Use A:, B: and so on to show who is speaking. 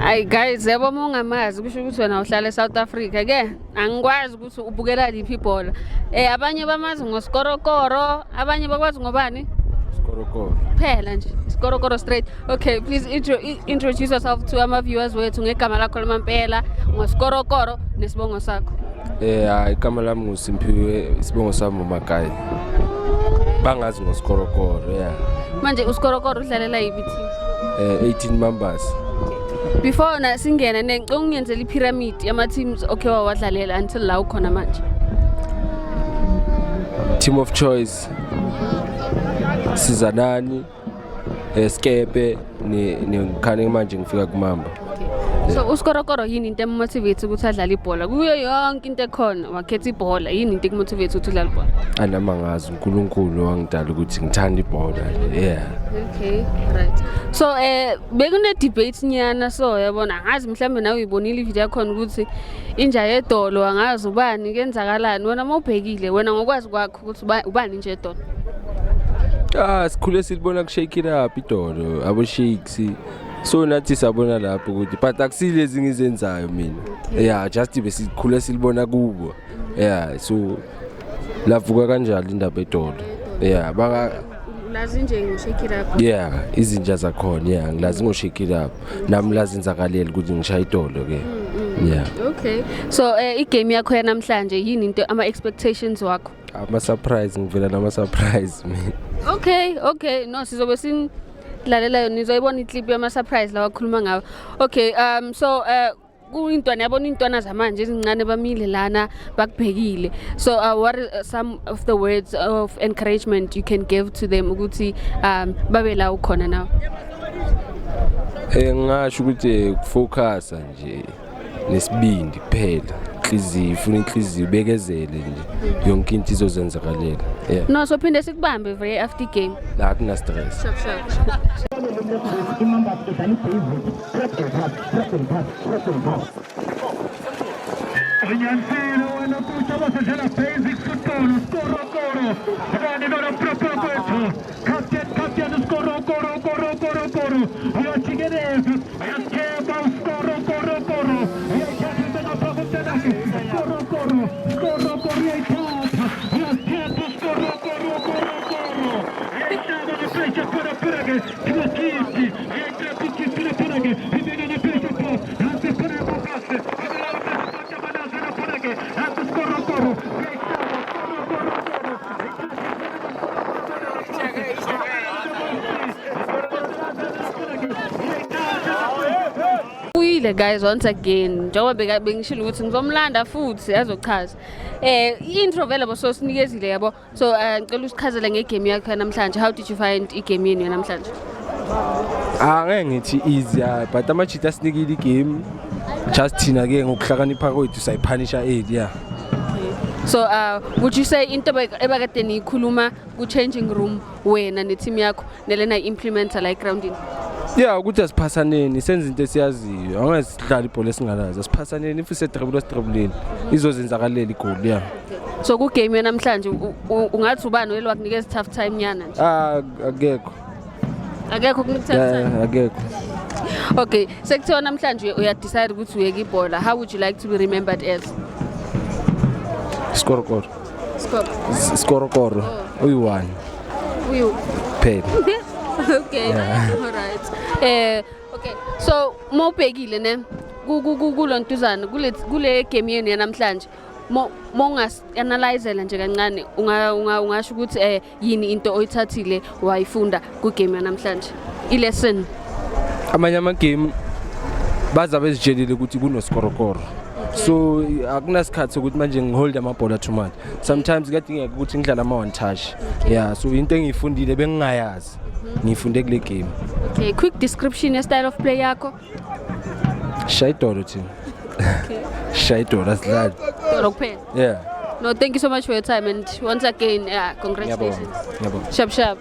A: Hayi guys, yabo, uma ungamazi kusho ukuthi wena uhlala eSouth Africa ke. Angikwazi ukuthi ubukela liphi ibhola. Abanye bamazi ngosikorokoro, abanye bakwazi ngobani?
B: Skorokoro.
A: Kuphela nje, Skorokoro straight. Okay, please introduce yourself to ama viewers wethu ngegama lakho lamampela, ngosikorokoro nesibongo sakho.
B: Hayi, igama lami nguSimphiwe, isibongo sami uMagayi. Bangazi ngosikorokoro, yeah.
A: Manje uSkorokoro udlalela yiphi team?
B: 18 Mambas.
A: Before na singena ne, ngicela ungenzele i-pyramid yama teams okay wawadlalela until la ukhona manje.
B: Team of Choice. Sizanani. Skepe ne nekhane manje ngifika kumamba.
A: So uSkorokoro, yini into emotivate ukuthi adlale ibhola? Kuyo yonke into ekhona wakhetha ibhola, yini into ekumotivate ukuthi udlale ibhola?
B: Anama ngazi uNkulunkulu wangidala ukuthi ngithanda ibhola. Yeah.
A: Okay, right. So bekune debate nyana, so yabona, angazi mhlambe nawe uyibonile ivideo yakhona ukuthi inja yedolo, angazi ubani, kuyenzakalani. Wena mawubhekile, wena ngokwazi kwakho ukuthi ubani inja yedolo?
B: Ah, sikhule silibona ku Shake It Up idolo, abo shakes. So nathi sabona lapho ukuthi, but akusilezi ngizenzayo mina. Yeah, just besikhule silibona kubo. Yeah, so lavuka kanjalo indaba edolo. Yeah, baka
A: Ulazi nje ngo-Shake It Up?
B: Yeah, izinja zakhona, yeah, ngilazi ngo Shake It Up. Nami lazenzakalela ukuthi ngishaya idolo ke. Yeah.
A: Okay. So igame yakho yanamhlanje, yini into ama expectations wakho?
B: Ama surprise, ngivela nama surprise mina.
A: Okay. No, sizobe sinlalela yona, nizoyibona iclip yama surprise lawa akhuluma ngawo. Okay, so kuyintwana, yabona, intwana zamanje ezincane bamile lana bakubhekile. So what are some of the words of encouragement you can give to them ukuthi babe la ukhona now?
B: Ngingasho ukuthi kufocus nje nesibindi kuphela. Inhliziyo, ifuna inhliziyo, bekezele nje. Yonke into izozenzakalela. Yeah.
A: No, so phinde sikubambe very after game.
B: La akuna stress.
A: Sharp sharp.
C: Imambas idlala i-basic press and pass, press and pass, press and pass.
D: Unyanisile wena kutsha, basedlala basic football. Skorokoro kani lona proprofetho captain, captain Skorokoro, koro koro koro, uyajikeleza, uyasithemba uSkorokoro koro, uyayithatha into ngapha komntanakhe Skorokoro, Skorokoro uyayithatha, uyasithemba uSkorokoro, koro koro, uyayihlaba ngepressure phela phela-ke Gift, uyayithatha uGift phela-ke, ibeka ngepressure pho nansi phela yamapasi, ibeka phela-ke nansi Skorokoro, uyayihlaba Skorokoro koro.
A: Uyile guys, once again, njengoba bengishilo ukuthi ngizomlanda futhi azochaza. I-intro vele bo so sinikezile, yabo. So ngicela usichazele ngegame yakho namhlanje. How did you find igame yenu namhlanje?
B: Ah, ngeke ngithi easy, yeah, but amajita asinikile igame. Just thina ke ngokuhlakanipha kwethu sayiphanisha early, yeah.
A: So would you say into ebakade niyikhuluma ku changing room, wena ne-team yakho, nelena implementa la egroundini?
B: Yeah, ukuthi asiphasaneni, senze into esiyaziyo. Angeke sidlale ibhola esingalazi. Asiphasaneni, if isedribble sidribbleni. Izozenzakalela igoli, yeah.
A: So ku game yanamhlanje ungathi ubani oyele wakunikeza tough time nyana nje?
B: Ah, akekho.
A: Akekho kunika tough time?
B: Yeah, akekho.
A: Okay, sekuthiwa namhlanje uya decide ukuthi uyeka ibhola, how would you like to be remembered as?
B: Skorokoro.
A: Score.
B: Skorokoro. Uyi-one
A: Uyu.
B: Phela.
A: Okay. All right. Okay. So mawubhekile ne kulontuzana kule game yenu yanamhlanje, mo mongas analyzela nje kancane, ungasho ukuthi yini into oyithathile wayifunda ku game yanamhlanje, i lesson?
B: Amanye amagame baza bezitshelile ukuthi kunoskorokoro, so akunasikhathi sokuthi manje ngihold amabhola too much. Sometimes kuyadingeka ukuthi ngidlale ama-one touch, yeah. So into engiyifundile bengingayazi, ngiyifunde kule game.
A: Okay, quick description ye style of play yakho.
B: Shaya idolo thina, shaya idolo, asidlali.
A: Dolo kuphela.
B: Yeah.
A: No, thank you so much for your time and once again, yeah, congratulations.
B: Ngiyabonga, ngiyabonga.
A: Sharp sharp.